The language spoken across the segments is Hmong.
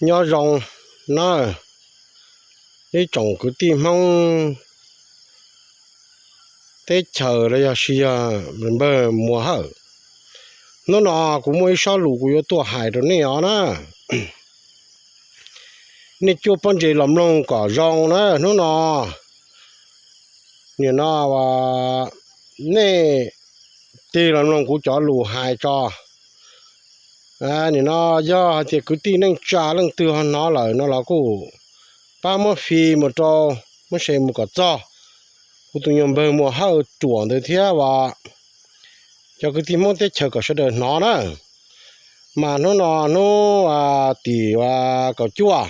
Nyob zoo na, ib tsoom kwv tij Hmoob teb chaws los yog sis yog npawg Muas Hawj. Hnub no kuv muaj ib sob lus kuv yuav tuaj hais rau nej os na. Nej cuaj pob ntseg los mloog kom zoo na hnub no. Nim no nej tig los mloog kuv cov lus hais tso. Nim no yog hais tias kwv tij neej tsa leej twg ho hnov lawm no los kuj pab muab fij mus rau, muab share mus kom txog kuv tus nyuag npawg Muas Hawj ruam ntawd thiab as. Cov kwv tij Hmoob teb chaws kom sawv daws hnov na. Mas hnub no hnub tim kaum cuaj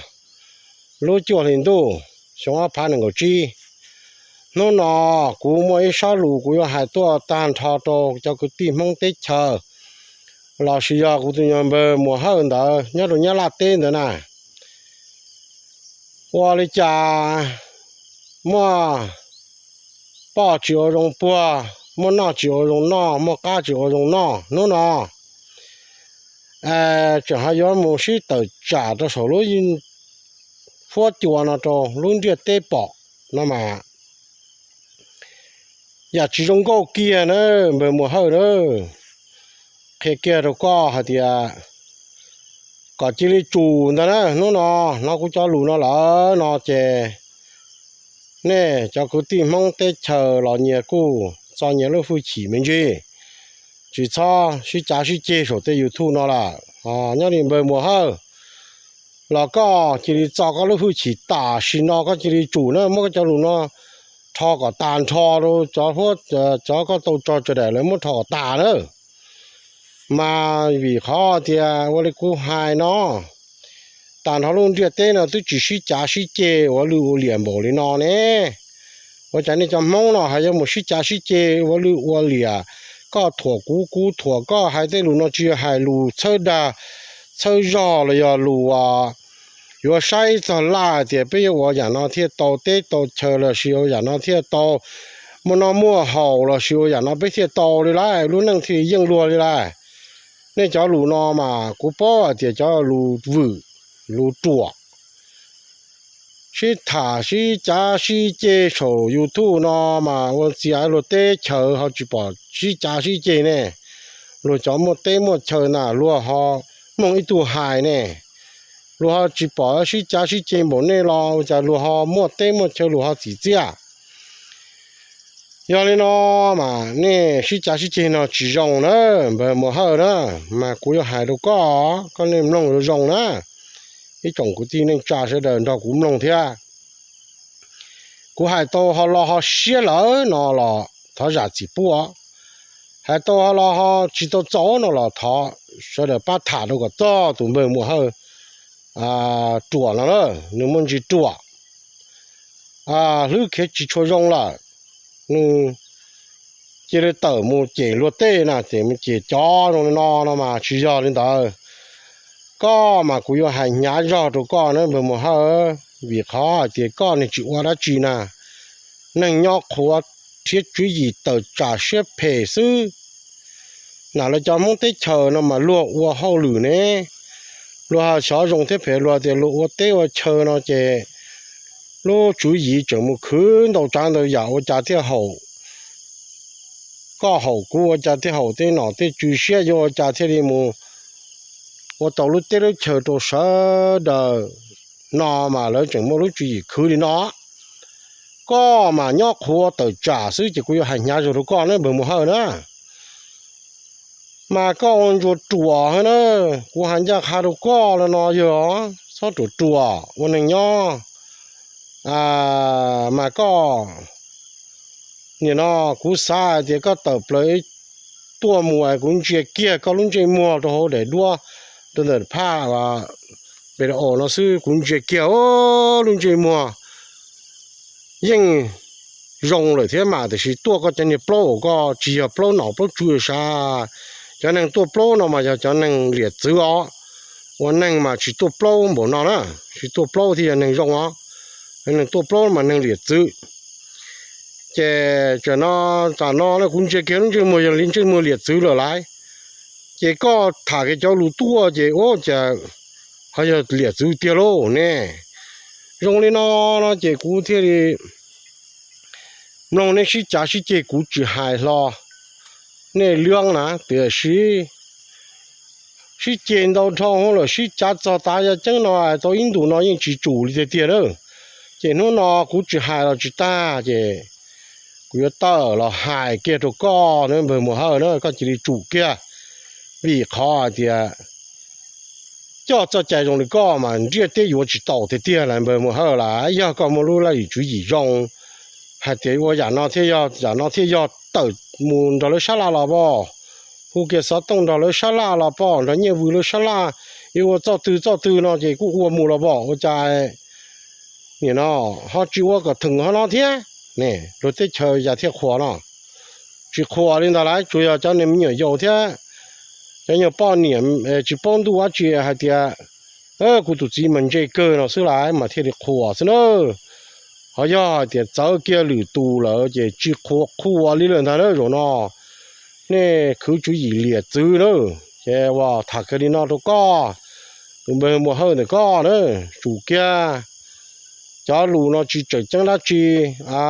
lub cuaj hli ntuj xyoo ob phav nees nkaum tsib, hnub no kuv muaj ib sob lus kuv yuav hais tuaj tag nrho rau cov kwv tij Hmoob teb chaws los sis yog kuv tus nyuag npawg Muas Hawj ntawd nyob rau Nyab Laj teb ntawd na. Ua li cas muaj poj tsis ua zoo puag, muaj noj tsis ua zoo noj, muaj qab tsis ua zoo noj hnub no tseem ho yuav mus sib tawm tsam rau saum lub huab cua no rau lub ntiaj teb pom no mas yam tsis zoo nkauj kiag na npawg Muas Hawj na. Qhia kiag rau koj hais tias kom cia li tsum ntag na. Hnub no hnov kuv cov lus no lawm no ces nej cov kwv tij Hmoob teb chaws los nyias kuj txo nyias lub hwj chim me ntsis, tsis txhob sib cav sib ceg saum tej YouTube no lawm. Nyob li npawg Muas Hawj los koj cia li txo koj lub hwj chim tam sim no, koj cia li tsum na, muab koj cov lus no rho kom tag nrho rau cov huab, cov koj tau tso tsawg daim lawv muab rho kom tag na. Mas vim qhov tias ua li kuv hais no, tag nrho lub ntiaj teb no twb tsis sib cav sib ceg ua lwj ua liam npaum li no ne. Ua cas nej cov Hmoob no ho yuav mus sib cav sib ceg ua lwj ua liam, koj thuam kuv, kuv thuam koj, hais tej lus no tsis yog hais lus txhawb dag txhawb zog los yog lus yuav saib txog laj tias peb yuav ua yam no thiaj tau teb tau chaw los sis ua yam no thiaj tau muaj noj muaj haus los sis ua yam no peb thiaj tau li lauj, lub neej thiaj yeej luag li lauj. Nej cov lus no mas kuv paub hais tias cov lus vwm, lus ruam, sib tham sib cav sib ceg saum YouTube no mas ua ntxias luag teb chaws ho tsis pom sib cav sib ceg ne. Luag cov muaj teb muaj chaw na luag ho mloog ib tug hais ne. Luag ho tsis pom sib cav sib ceg npaum nej los ua cas luag ho muaj teb muaj chaw luag ho txim txiaj. Yog li no mas nej sib cav sib ceg no tsis zoo na, npawg Muas Hawj na. Mas kuv yuav hais rau koj, koj nej mloog zoo zoo na. Ib tsoom kwv tij neej tsa sawv daws nrog kuv mloog thiab. Kuv hais tau ho lo ho siab lawm no los thov zam txim pub. Hais tau ho lo ho tsis tau txaus no los thov sawv daws pab tham rau kom txog tus npawg Muas Hawj ruam no na, nws muaj ntsis ruam, hlwb khiav tsis tshua zoo lawm. Nws cia li tawm mus cem luag tej na, ces mus cem cov zoo li no no mas tsis yog li ntawd. Koj mas kuv yuav hais hnyav zog rau koj na npawg Muas Hawj, vim qhov hais tias koj niag tsis ua dab tsi na, neeg nyob qhuav thiab tswv yim tawm tsam siab phem xwb. Nam lawv cov Hmoob teb chaws no mas luag ua hauj lwm ne, luag ho xyov zoo thiab phem, luag tias luag ua teb ua chaw no ces lub tswv yim tseem mus khwv ntau tsav ntau yam ua cas thiaj haum, koj haum kuv ua cas thiaj haum tej nom tej tswv siab, yuav ua cas thiaj li mus ua tau lub teb lub chaw rau sawv daws no mas lawv tseem muaj lub tswv yim khwv li no. Koj mas nyob qhuav tawm tsam xwb ces kuv yuav hais hnyav zog rau koj na npawg Muas Hawj na. Mas koj ua ntsuas ruam na, kuv hais ncaj qha rau koj los no yog txhob ruam ruam ua neeg nyob. Mas koj nim no kuv xav hais tias koj tawm plaws tuaj mus es kuv ntsia kiag koj lub ntsej muag rau hauv daim duab, rau ntawm phaj video no xwb kuv ntsia kiag lub ntsej muag yeej zoo lawm thiab mas, tiam sis tuaj koj cov niag plaub uas koj tsis yog plaub nom plaub tswv sas, cov neeg tuaj plaub no mas yog cov neeg liam txwv os. Ua neeg mas tsis tuaj plaub npaum no na, tsis tuaj plaub thiaj yog neeg zoo os. Neeg tuaj plaub mas neeg liam txwv. Ces tam no, tam no kuv ntsia kiag lub ntsej muag yog li ntsej muag liam txwv lawm lauj. Ces koj tham kiag cov lus tuaj ces ua cas qhov yog liam txwv tiag lauj ne. Zoo li no no ces kuv thiaj li mloog nej sib cav sib ceg, kuv tsis hais hlo nej liab na, tiam sis sib ceg ntau dhau lawm, sib cav txog tav yaj ceeb no tau ib ntus no yeej tsis tsum li tiag tiag na. Ces hnub no kuv tsis hais los tsis tag, ces kuv yuav tawm los hais kiag rau koj na npawg Muas Hawj na, koj cia li tsum kiag, vim qhov hais tias coj txoj cai zoo li koj mas ntiaj teb yuav tsis tau tiag tiag lawm npawg Muas Hawj. Las yog koj muaj lub laj lim tswv yim zoo hais tias ua yam no thiaj yog, yam no thiaj yog, tawm mus nrog lawv sab laj los pom, hu kiag xov tooj nrog lawv sab laj los pom, nrog Nyiaj Vwm lawv sab laj, yuav ua txoj twg txoj twg no ces kuj ua mus los pom. Ua cas nim no ho tsis ua kom theem ho no thiab? Luag teb chaws cas thiaj qhuas no? Tsis qhuas li ntawd lawm, tsuas yog cov niag me nyuam yaus thiab cov nyuag poj niam tsis paub ntuj dab tsi hais tias kuv tus txiv mas ntse kawg no xwb lawm mas thiaj li qhuas xwb na. Ho yog hais tias txawv kiag lwm tus lawm ces tsis qhuas qhuas li lawm ntag na zaum no. Nej khwv tswv yim liam txwv na. Ces uas tham kiag li no rau koj, tus npawg Muas Hawj ntawm koj na, tsum kiag. Cov lus no tsis tseem ceeb dab tsi, a,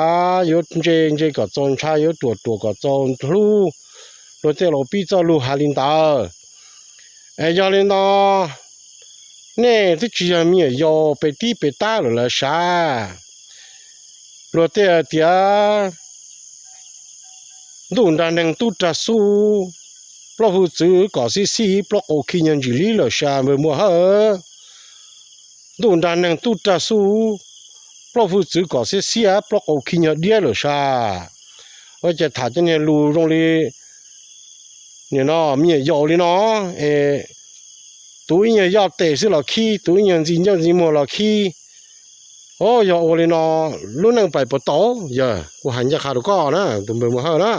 yuav ntse ntse kom txaus ntshai, yuav ruam ruam kom txaus hlub, luag tej laus pib txoj lus hais li ntawd. Es yog li no, nej twb tsis yog me nyuam yaus pes tib pes tab lawm lawv sav. Luag tej hais tias ntuj nrag neeg tub rag xub, plaub hwj txwv kom xib xib, plaub qau khi nyuag ntsis li lawm sav npawg Muas Hawj. Ntuj nrag neeg tub rag xub, plaub hwj txwv kom xib xib, plaub qau khi nyuag diab lawm sav. Ua cas tham cov niag lus zoo li nim no me nyuam yaus li no, es tus ib nyuag yoj tes xwb los khib, tus ib nyuag ntxi ncauj ntxi muag los khib. O, yog ua li no lub neej pais puas tau? Yog kuv hais ncaj qha rau koj na tus npawg Muas Hawj na,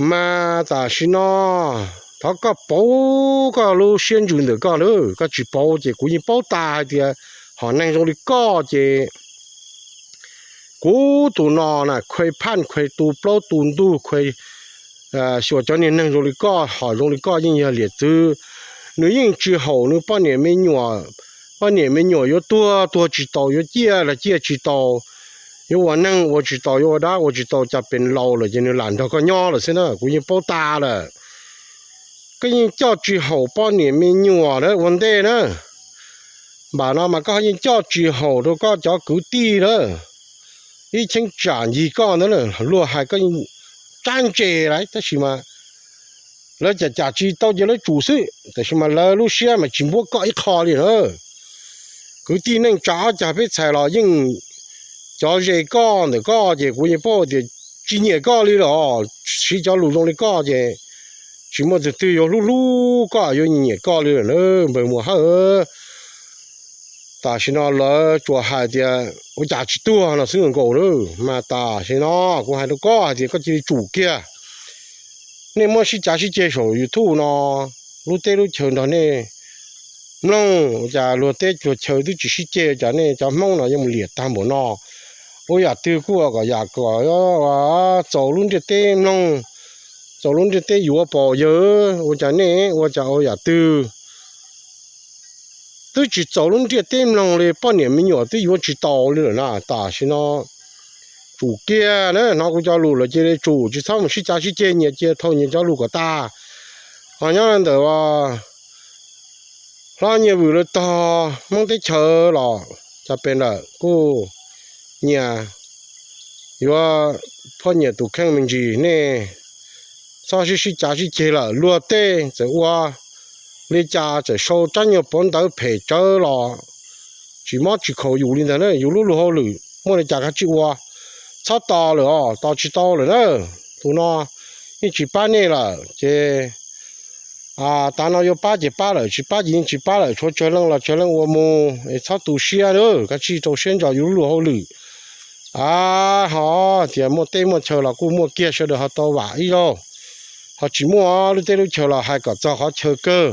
mas tam sim no thov koj pauv koj lub siab ntsws ntawm koj na. Koj tsis pauv ces kuv yeej paub tas hais tias hom neeg zoo li koj ces kuv tus no na khuv phaj khuv tu plaub tu ntug khuv xyuas cov niag neeg zoo li koj, hom zoo li koj yeej yog liam txwv. Nws yeej tsis haum nws poj niam me nyuam, poj niam me nyuam yuav tuag tuag tsis tau, yuav ciaj los ciaj tsis tau, yuav ua neeg ua tsis tau, yuav ua dab ua tsis tau, cas pes laus lawm ces nws lam nrog koj nyob lawm xwb na, kuv yeej paub tas lawm. Koj yeej coj tsis haum poj niam me nyuam na ua ntej na. Npam no mas koj yeej coj tsis haum rau koj cov kwv tij na. Ib cheeb tsam ncig koj ntawd luag hais koj tsab ntse lawm tab sis mas lawv cam cam tsis tau ces lawv tsum xwb, tab sis mas lawv lub siab mas tsis npuab koj ib qho li na. Kwv tij neej tsa ob cag peb txhais los yeej cov ze koj ntawm koj ces kuv yeej paub tias tsis nyiam koj li los siv cov lus zoo li koj ces tsis muaj tus twg yuav hlub hlub koj yuav nyiam koj li lawm na npawg Muas Hawj. Tam sim no lawv tsuas hais tias ua cas tsis tuag no xwb nkaus na. Mas tam sim no kuv hais rau koj hais tias koj cia li tsum kiag. Nej muab sib cav sib ceg saum YouTube no, lub teb lub chaw nrog nej mloog, ua cas luag teb luag chaw twb tsis sib ceg, cas nej cov Hmoob no yuav mus liam tag npaum no? Ua yam twg kuj kom yam kom txaus lub ntiaj teb mloog, txaus lub ntiaj teb yuav pom yawg, ua cas nej ua cas ua yam twg twb tsis txaus lub ntiaj teb mloog li, poj niam me nyuam twb yuav tsis tau li lawm na. Tam sim no tsum kiag na, hnov kuv cov lus lawm cia li tsum, tsis txhob mus sib cav sib ceg, nyias cia thau nyias cov lus kom tas. Ho nyob ntawm hlob Nyiaj Vwm lawv tog Hmoob teb chaws los cas pes ntawm kuj nyias yuav poj nyiam tus kheej me ntsis, nej txhob sib sib cav sib ceg lawm. Luag tej txawm ua li cas txawm sau rab nyuag pov ntawv phem tsawv los tsis mob tsis khaus yus li ntag na. Yus lub luag hauj lwm muaj li cas kav tsij ua, txhob tos lawm os, tos tsis tau lawm na. Tus no yeej tsis pab nej lawm ces tav no yuav pab ces pab lawm, tsis pab ces yeej tsis pab lawm, tshuav tsawg leej los tsawg leej ua mus es txhob tu siab na, kav tsij rau siab ntso yus lub luag hauj lwm. A, ho tias muaj teb muaj chaw los kuj muaj kiag, sawv daws ho tau vam ib zaug. Ho tsis muaj lub teb lub chaw los hais kom txog qhov chaw kawg,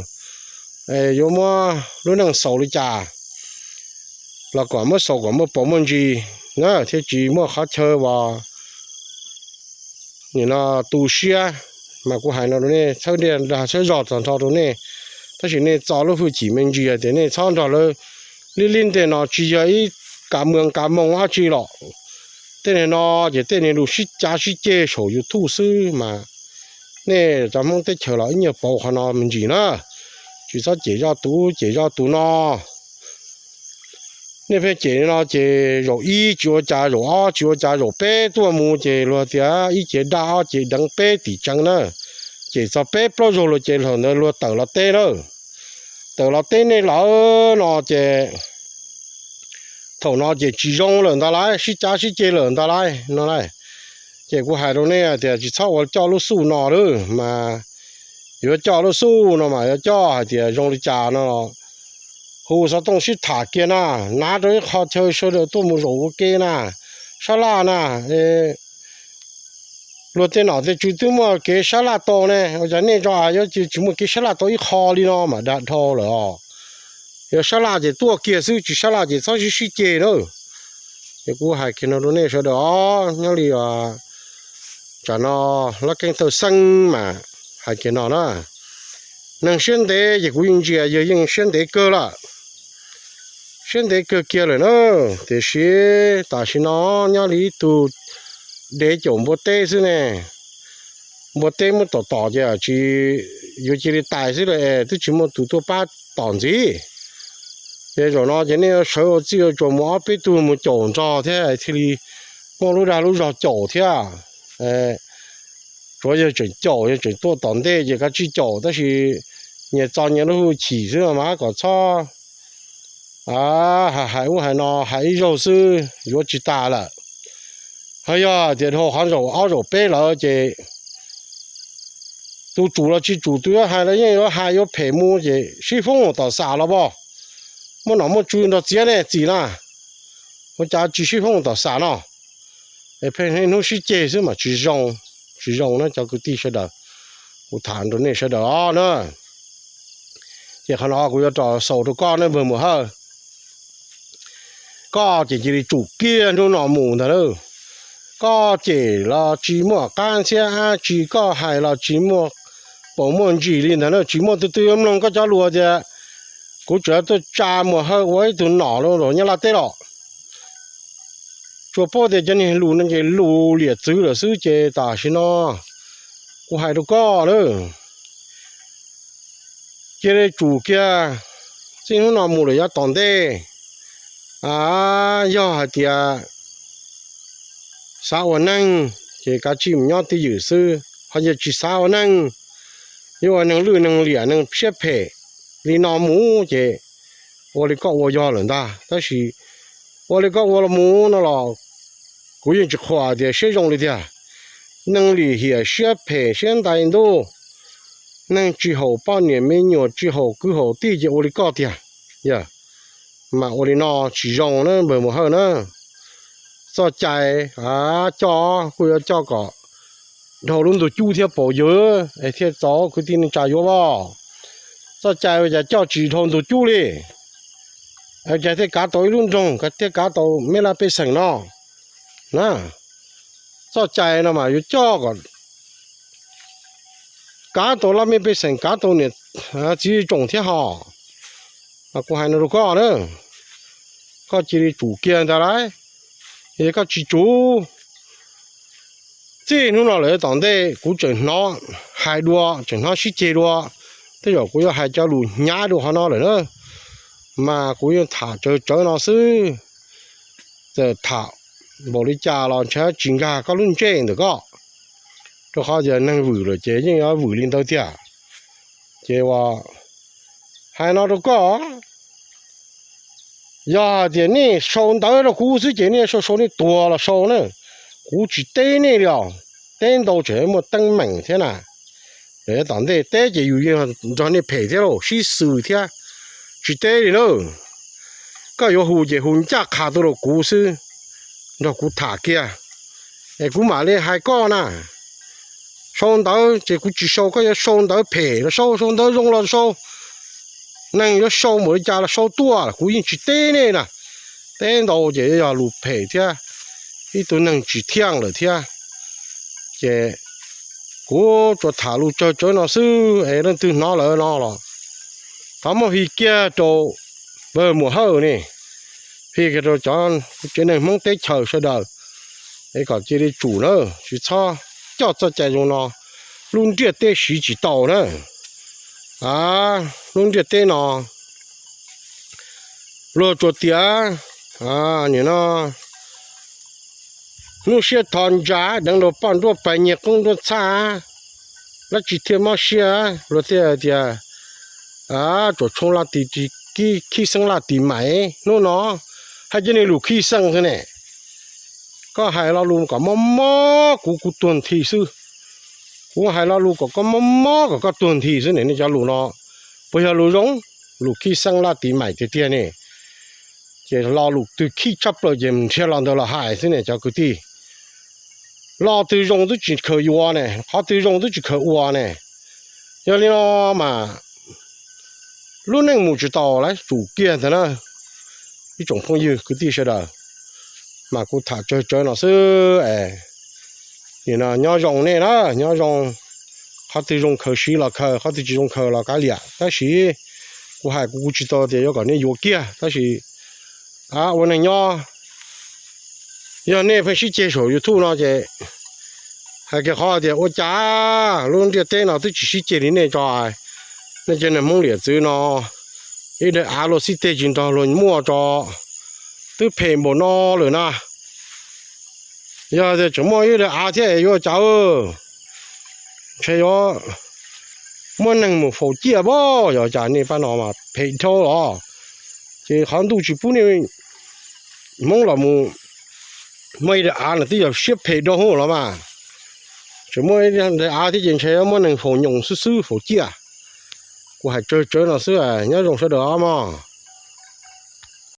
yuav muab lub neej xaus li cas los kom muab xaus kom muaj paus muaj ntsis na, thiaj tsis muaj qhov chaw uas nim no tu siab. Mas kuv hais no rau nej txhawb ntiag dag txhawb zog txog nrho rau nej, Tab sis nej txo lub hwj chim me ntsis hais tias nej txhob nrog lawv lib lib nteg no, tsis yog ib kav mws kav moo dab tsi los. Tej niag no ces tej niag lus sib cav sib ceg saum YouTube xwb mas nej cov Hmoob teb chaws los ib nyuag pauv qhov no me ntsis na. Tsis txhob cem zoj tus ub cem zoj tus no. Nej pheej cem li no ces zaum ib tsis ua cas, zaum ob tsis ua cas, zaum peb tuaj mus ces luag tias ib cev daj ob cev deev peb tim tseev na. Ces txog peb plaub zaug luag ces thaum ntawd luag tawm los teb na. Tawm los teb nej lawm no ces thaum no ces tsis zoo lawm ntag lauj, sib cav sib ceg lawm ntag lauj no lauj. Ces kuv hais rau nej tias tsis txhob ua coj lub xuj no lawm mas, yuav coj lub xuj no mas yuav coj hais tias zoo li cas no los hu xov tooj sib tham kiag na, hnav rau ib qho chaw sawv daws tuaj mus zaum ua ke na, sab laj na. Luag tej nom tej tswv twb muaj kev sab laj tau ne, ua cas nej tso yuav tsis muaj kev sab laj tau ib qho li no mas dag dhau lawm os. Yog sab laj ces tuaj kiag xwb, tsis sab laj ces txhob sib sib ceg na. Ces kuv hais kiag no rau nej sawv daws os, nyob li tsam no lab keeb tawj xeeb mas hais kiag no na. Neeg siab ntev ces kuv yeej ntsia yawg yeej siab ntev kawg lawm, siab ntev kawg kiag lawm na. Tiam sis tam sim no nyob li ib tug dev caum npua teb xwb ne. Npua teb muab tom tom ces tsis, yuav cia li tais xwb las, twb tsis muaj tus tuaj pab tom ntxiv. Ces zaum no ces nej yuav sawv ua txij ua tsuas mus ob peb tug mus caum nrog thiab thiaj li muaj lub dag lub zog caum thiab. Tsuav yog tseem caum, yog tseem tuaj tom ntej ces kav tsij caum, tab sis nyias txo nyias lub hwj chim xwb mas kom txhob hais ub hais no, hais ib zaug xwb yuav tsis tas lawm. Ho yog tias dhau qhov zaum ob zaum peb lawm ces tus tsum los tsis tsum, tus yuav hais los yeej yuav hais yuav phem mus ces sib foob tom xam los pom. Muaj nom muaj tswv nrog txiav nej txim na, ua cas tsis sib foob tom xam no. Es pheej niaj hnub sib ceg xwb mas tsis zoo, tsis zoo na cov kwv tij sawv daws. Kuv tham rau nej sawv daws os na. Ces qhov no kuv yuav rov xaus rau koj ne npawg Mus Hawj. Koj ces cia li tsum kiag hnub no mus ntag lauj. Koj cem los tsis muaj qab ntxhiab dab tsi, koj hais los tsis muaj paus muaj ntsis li ntag na, tsis muaj tus twg yuav mloog koj cov lus tias kuv tseem tuaj tsa Mus Hawj ua ib tug nom rau Nyab Laj teb los. Tsuas paub tias cov niag lus no ces lus liam txwv lawm xwb ces tam sim no kuv hais rau koj lawm, cia li tsum kiag, txij hnub no mus lawm yav tom ntej, yog hais tias xav ua neeg ces kav tsij mus nyob twj ywm xwb, ho yog tsis xav ua neeg, yuav ua neeg lwj neeg liam neeg siab phem li no mus ces ua li koj ua yog lawm ntag. Tab sis ua li koj ua los mus no los kuv yeej tsis qhuas tias siab zoo li tiag. Neeg lim hiam siab phem siab ntais ntuj, neeg tsis haum poj niam me nyuam tsis haum kwv haum tij ces ua li koj tiag. Yog mas ua li no tsis zoo na npawg Mus Hawj na. Txoj cai coj kuj yuav coj kom dhau lub ntug cub thiab paus ywg es thiaj txaus kwv tij neej tsa yuav os. Txoj cai ua cas coj tsis dhau ntug cub li, cas thiaj kav tau ib lub nroog, thiaj kav tau mej laj pej xeem no na. Txoj cai no mas yuav coj kom kav tau laj mej pej xeem, kav tau niam txiv tsoom thiab hos. Kuv hais no rau koj na, koj cia li tsum kiag ntag lauj. Yog koj tsis tsum, txij hnub no lawm tom ntej kuv tseem hnov hais dua, tseem hnov sib ceg dua, tej zaum kuv yuav hais cov lus hnyav dua qhov no lawm na. Mas kuv yeej tham tsawv tsawv no xwb, txawm tham npaum li cas los ntshe tsis nkag koj lub ntsej ntawm koj, rau qhov tias neeg vwm lawm ces yeej yuav vwm li ntawd tiag. Ces ua hais no rau koj, yog hais tias nej sau ntawv rau kuv xwb ces nej sau sau nej tuag los sau na, kuv tsis teb nej li os. Teb ntau tseem muaj teeb meem thiab na. Tom ntej teb ces yus yeej nrog nej phem thiab lauj, sib xws thiab. Tsis teb li na, koj yuav hu ces hu ncaj qha tuaj rau kuv xwb, nrog kuv tham kiag, es kuv mam li hais koj na. Sau ntawv ces kuv tsis sau, koj yuav sau ntawv phem los sau, sau ntawv zoo los sau, neeg yuav sau npaum li cas los sau tuaj, kuv yeej tsis teb nej na. Teb ntau ces yog lus phem thiab, ib tug neeg tsis thiaj lawm thiab. Ces kuv tsuas tham lus tsawg tsawv no xwb es leej twg hnov lawm no los Thov muab fij kiag rau Pawg Muam Hawj ne, fij kiag rau cov tsev neeg Hmoob teb chaws sawv daws, es kom cia li tsum na, tsis txhob coj txoj cai zoo no, lub ntiaj teb siv tsis tau na. A, lub ntiaj teb no luag tsuas tias nim no hnub siab thov ntsa, deev luag poj nruab pais nyiag qoob nruab txhab, dab tsi thiaj mob siab, luag thiaj tias tsuas tshoob laj tis, khib xeeb laj tis mais. Hnub no hais cov niag lus khib xeeb xwb ne. Koj hais lo lus kom mob mob kuv, kuv tuag nthi xwb. Kuv hais lo lus kom koj mob mob kom koj tuag nthi xwb ne. Nej cov lus no puas yog lus zoo? Lus khib xeeb laj tis mais tiag tiag ne. Ces lo lus twg khib tshaj plaws ces nrhiav lo ntawd los hais xwb ne cov kwv tij. Lo twg zoo twb tsis khaws yuav ne, qhov twg zoo twb tsis khaws ua ne. Yog li no mas lub neej mus tsis tau lawm, tsum kiag ntag na. Ib tsoom phooj ywg kwv tij sawv daws, mas kuv tham tsawg tsawg no xwb es, nim no nyob zoo nej na, nyob zoo. Qhov twg zoo khaws siv los khaws, qhov twg tsis zoo khaws los kav liam, tab sis kuv hais kuv kuv tsis tau tias yuav kom nej yuav kiag, tab sis ua neeg nyob, yog nej pheej sib ceg saum YouTube no ces hais kiag qhov tias ua cas lub ntiaj teb no twb tsis sib ceg li nej tso. Nej cov neeg Hmoob liam txwv no, ib daim av luag xib teg tsis nrog luag muaj tso, twb phem npaum no lawm na. Yog tias tseem muaj ib daim av thiab yuav cas, ntshe yuav muab neeg mus faus ciaj pab. Yog cas nej pab no mas phem dhau los, ces qhov ntuj tsis pub nej Hmoob los mus muaj ib daim av no twb yog siab phem dhau hwv los mas, tseem muaj ib daim av thiab ces ntshe yuav muab neeg faus nyoos xwb xwb, faus ciaj. Kuv hais tsawg tsawg no xwb, nyob zoo sawv daws os mog.